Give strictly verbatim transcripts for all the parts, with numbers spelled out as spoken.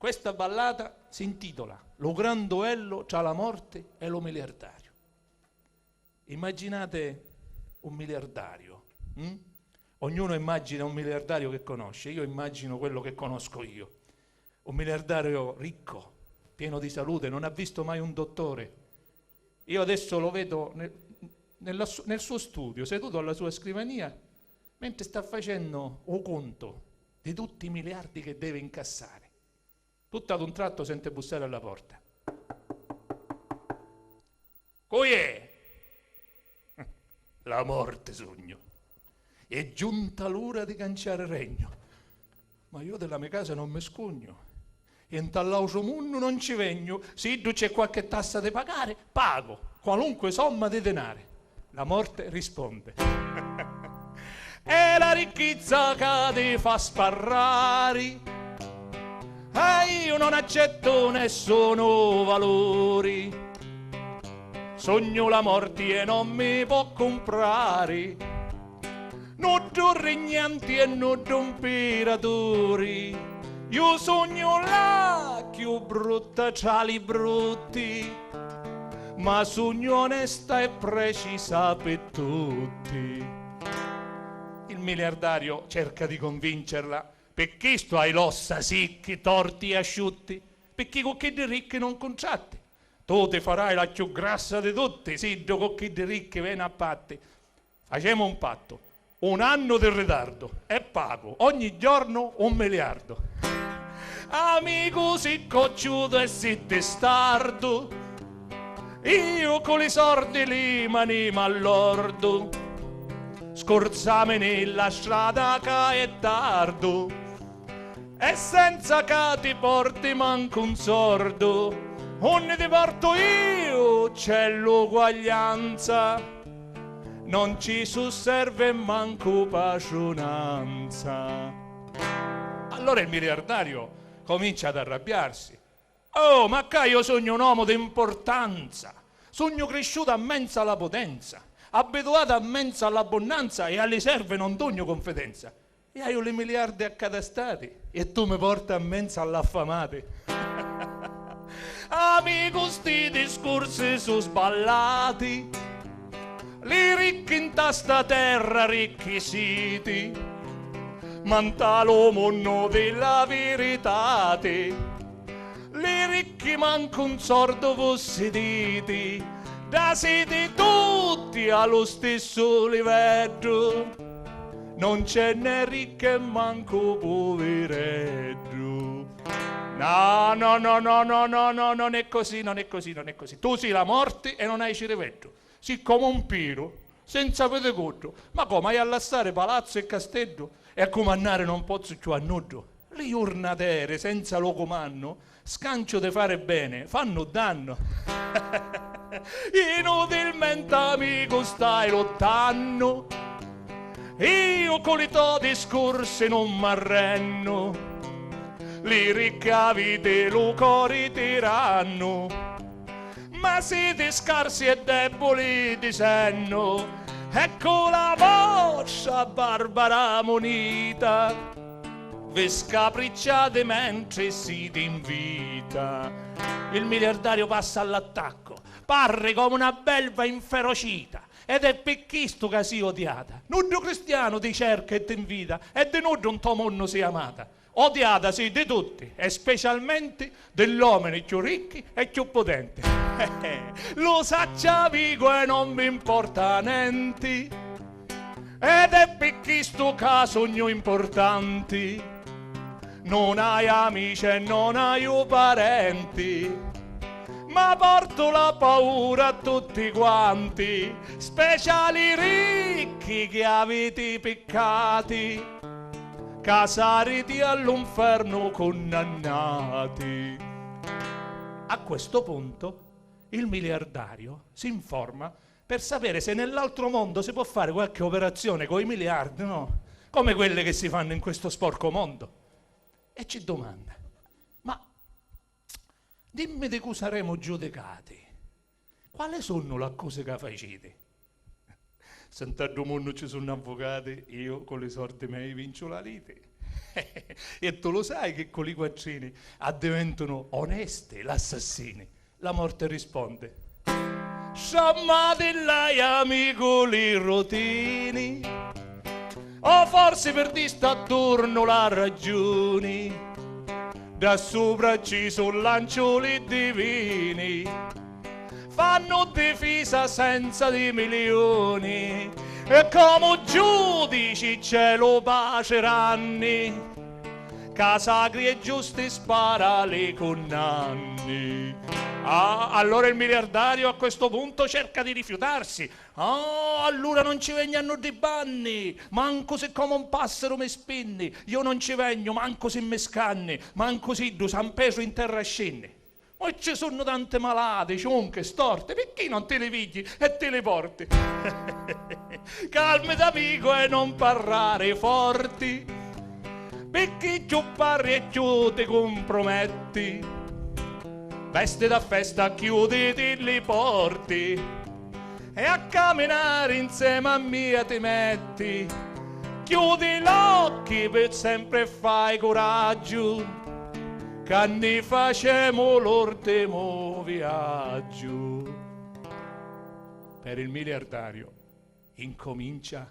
Questa ballata si intitola Lu gran duellu tra la morti e lu miliardariu. Immaginate un miliardario, mm? Ognuno immagina un miliardario che conosce, io immagino quello che conosco io. Un miliardario ricco, pieno di salute, non ha visto mai un dottore. Io adesso lo vedo nel, nella su- nel suo studio, seduto alla sua scrivania, mentre sta facendo un conto di tutti i miliardi che deve incassare. Tutto ad un tratto sente bussare alla porta. Cui è? La morte sugnu. È giunta l'ura di canciare regnu. Ma io della me casa non me scugnu. E nta l'autru munnu non ci vegnu. Siddu c'è qualche tassa de pagare, pago qualunque somma di denari. La morte risponde. È la ricchizza ca ti fa sparrari. E io non accetto nessunu valuri. Sugnu la morti e non mi può cumprari. Nuddu rignanti e nuddu mpiraturi. Io sugnu la chiù brutta tra li brutti, ma sugnu onesta e precisa pi tutti. Il miliardario cerca di convincerla. Pi chistu hai l'ossa sicchi, torti e asciutti, picchì cu chiddi ricchi non cuntratti. Tu ti farai la chiù grassa di tutti, siddu cu chiddi ricchi veni a patti. Facemu un pattu. Un annu di ritardu e pagu ogni giornu un miliardu. Amicu, si cocciutu e si tistardu, iu cu li sordi li mani m'allordu. Scurzamini la strada ca è tardu. E senza ca ti porti mancu un sordu, unni ti portu iu c'è l'uguaglianza, non ci susserve mancu patrunanza. Allora il miliardario comincia ad arrabbiarsi. Oh, ma ccà io sugnu un omu di importanza, sugnu crisciutu a menza la putenza, abituatu a menza all'abbunnanza e a li servi non dugnu confidenza. E haiu li miliardi accatastati e tu mi porti a menza all'affamati. Amicu, sti discursi su sballati. Li ricchi nta sta terra ricchi siti, ma nta lu munnu di la viritati li ricchi mancu un sordu vussi diti, dda siti tutti a lu stissu liveddu, non c'è né ricchi e mancu puvireddu. No, no, no, no, non è così, non è così, non è così. Tu si la morti e non hai ciriveddu. Si comu un piru, senza piticuddu. Ma comu, hai a lassari palazzu e casteddu e a cumannari non pozzu cchiù a nuddu? Li jurnateri senza lu cumannu, scanciu di fari beni, fannu dannu. Inutilmenti, amicu, stai luttannu. Iu cu li to discursi nun m'arrennu. Li ricchi aviti lu cori tirannu, ma siti scarsi e debuli di sennu, e cu la vostra barbara munita vi scapricciati mentri siti in vita. Il miliardario passa all'attacco, parri comu una belva inferocita, ed è pi chistu ca si odiata. Nuddu cristianu ti cerca e t'invita, e di nuddu nto munnu si amata. Odiata si di tutti, e specialmenti di l'omini cchiù ricchi e cchiù putenti. Lu sacciu amicu e non mi importa nenti, ed è pi chistu ca sugnu importanti. Non hai amici e non hai parenti, ma portu la paura a tutti quanti, speciali ricchi chi aviti piccati, ca sariti all'unfernu cunnannati. A questo punto il miliardario si informa per sapere se nell'altro mondo si può fare qualche operazione coi miliardi, no? Come quelle che si fanno in questo sporco mondo. E ci domanda: "Ma dimmi di cu saremu giudicati? Quali sunnu l'accusi ca faciti?" "Se nta ddu munnu ci sunnu avvucati, iu cu li sordi mei vinciu la liti." E tu lu sai chi cu li quattrini addiventunu onesti l'assassini? La morte risponde: Sciammatillai, amicu, li rutini, o forsi pirdisti a turnu la ragiuni. Da supra ci su lanciuli divini, fannu difisa senza di miliuni, e comu giudici c'è lu patri Ranni, ca sacri e giusti spara li cunnanni. Ah, allora il miliardario a questo punto cerca di rifiutarsi. Ah, allura non ci vegnu a nuddi banni, mancu si comu un passaru mi spinni, io non ci vegnu, mancu si mi scanni, mancu siddu San Petru in terra scinni. Ma ci sunnu tanti malati, ciunchi, storti, picchì non ti li pigli e ti li porti? Calmiti, amicu, e non parrari forti, picchì cchiù parri e cchiù ti cumprometti. Vestiti a festa, chiuditi li porti e a caminari nsemi a mia ti metti. Chiudi l'occhi pi sempri e fai curaggiu, ca nni facemu l'urtimu viaggiu. Per il miliardario incomincia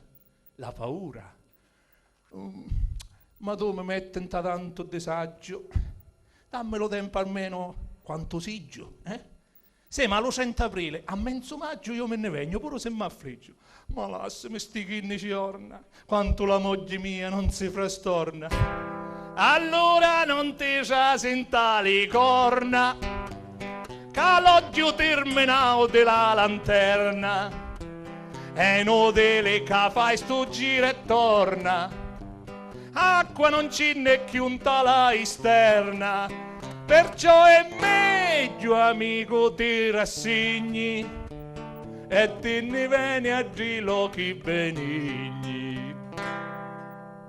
la paura. Mm, ma tu mi metti nta tantu disaggiu, dammi lu tempu almenu quantu siggiu, eh? Sì, ma a lu trenta aprile, a menzu maggiu, io mi nni vegnu, puru si m'affliggiu. Ma lassimi sti quinnici jorna, quantu la mogghi mia non si frastorna. Allura non ti trasi nta li corna, ca l'ogghiu tirminau di la lanterna è inutili ca fai stu giru e torna. Acqua non ci nn'è cchiù nta la isterna, perciò è megghiu, amicu, ti rassigni e ti nni veni a dri lochi benigni.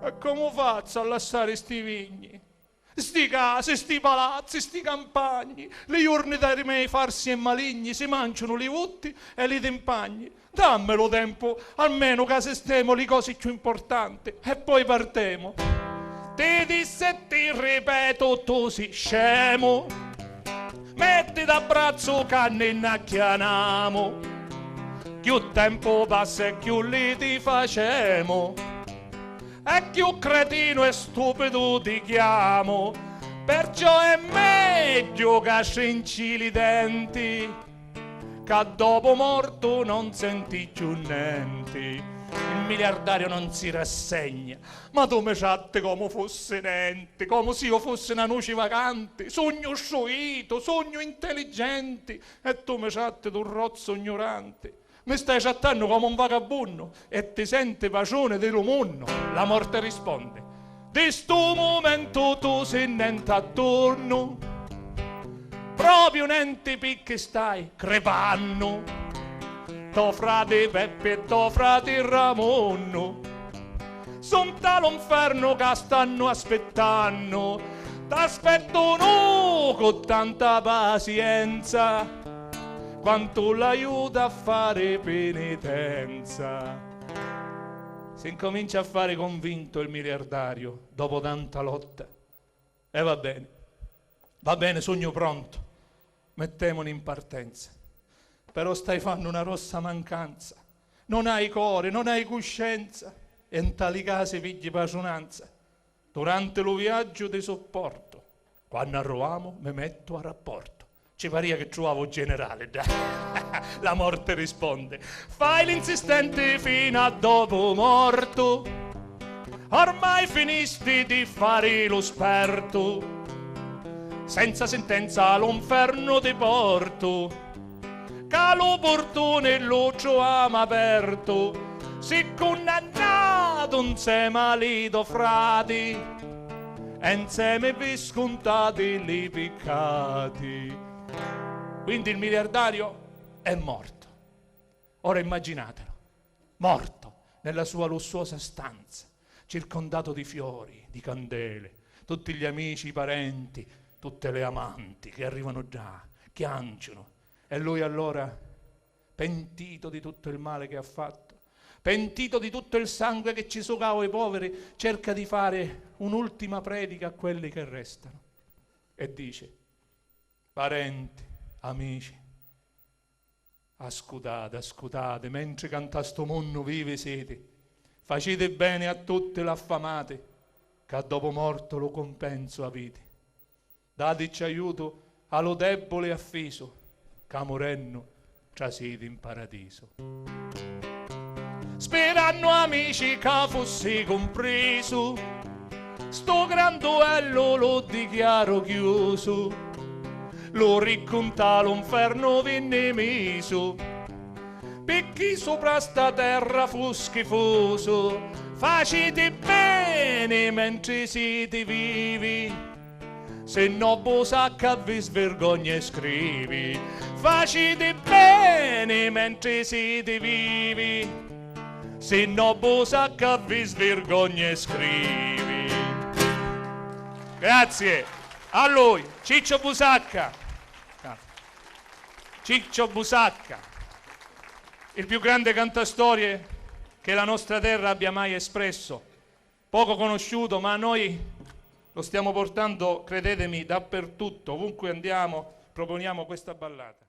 E comu fazzu a lassari sti vigni, sti casi, sti palazzi, sti campagni? Li jurni dai mei farsi e maligni si manciunu li vutti e li timpagni. Dammi lu tempu, almenu ca sistemu li cosi cchiù importanti e poi partemu. Ti dissi e ti ripetu, tu si scemu. Mettiti a brazzu ca nni nn'acchianamu. Cchiù tempu passa e cchiù liti facemu, e cchiù cretinu e stupidu ti chiamu. Perciò è megghiu ca strinci li denti, ca dopu mortu non senti cchiù nenti. Il miliardario non si rassegna. Ma tu mi tratti comu fussi nenti, comu si io fussi na nuci vacanti. Sugnu struitu, sugnu intelligenti, e tu mi tratti d'un rozzu gnuranti. Mi stai trattannu comu un vagabunnu e ti senti patruni di lu munnu. La morte risponde: di stu mumentu tu si nenti attornu, propriu nenti, picchì stai cripannu. To frati Peppi e to frati Ramunnu su nta lu nfernu ca stannu aspittannu. T'aspettunu cu tanta pazienza, quantu l'aiuta a fari pinitenza. Si ncomincia a fari convintu il miliardario dopu tanta lotta. E va beni, va beni, sugnu prontu, mettemuni in partenza. Però stai fannu na grossa mancanza, non hai cori, non hai cuscenza, e nta li casi pigghi patrunanza. Duranti lu viaggiu ti supportu, quannu arrivamu mi mettu a rapportu. Ci paria chi truvavu u generali, dai. La morte risponde: fai l'insistenti fino a dopu mortu, ormai finisti di fari lu spertu. Senza sentenza a lu nfernu ti portu, ca lu purtuni lu truvamu apertu. Si cunnannatu nsemi a li to frati, e nsemi vi scuntati li piccati. Quindi il miliardario è morto. Ora immaginatelo, morto nella sua lussuosa stanza, circondato di fiori, di candele, tutti gli amici, i parenti, tutte le amanti che arrivano già, chianciano. E lui allora, pentito di tutto il male che ha fatto, pentito di tutto il sangue che ci sugau i poveri, cerca di fare un'ultima predica a quelli che restano. E dice: "Parenti, amici, ascutate, ascutate, mentri ca nta stu munnu vivi siti, faciti beni a tutti l'affamati, ca dopu mortu lu cumpensu aviti. Datici aiutu a lu debuli e affisu, ca murennu trasiti in paradisu." Spirannu, amici, ca fussi cumprisu, stu gran duellu lu dichiaru chiusu. Lu riccu nta lu nfernu vinni misu, picchì supra sta terra fu schifusu. Faciti beni mentri siti vivi, si no Busacca vi svirgogna e scrivi. Faciti beni mentri siti vivi, si no Busacca vi svirgogna e scrivi. Grazie a lui, Ciccio Busacca. Ciccio Busacca, il più grande cantastorie che la nostra terra abbia mai espresso. Poco conosciuto, ma noi lo stiamo portando, credetemi, dappertutto, ovunque andiamo, proponiamo questa ballata.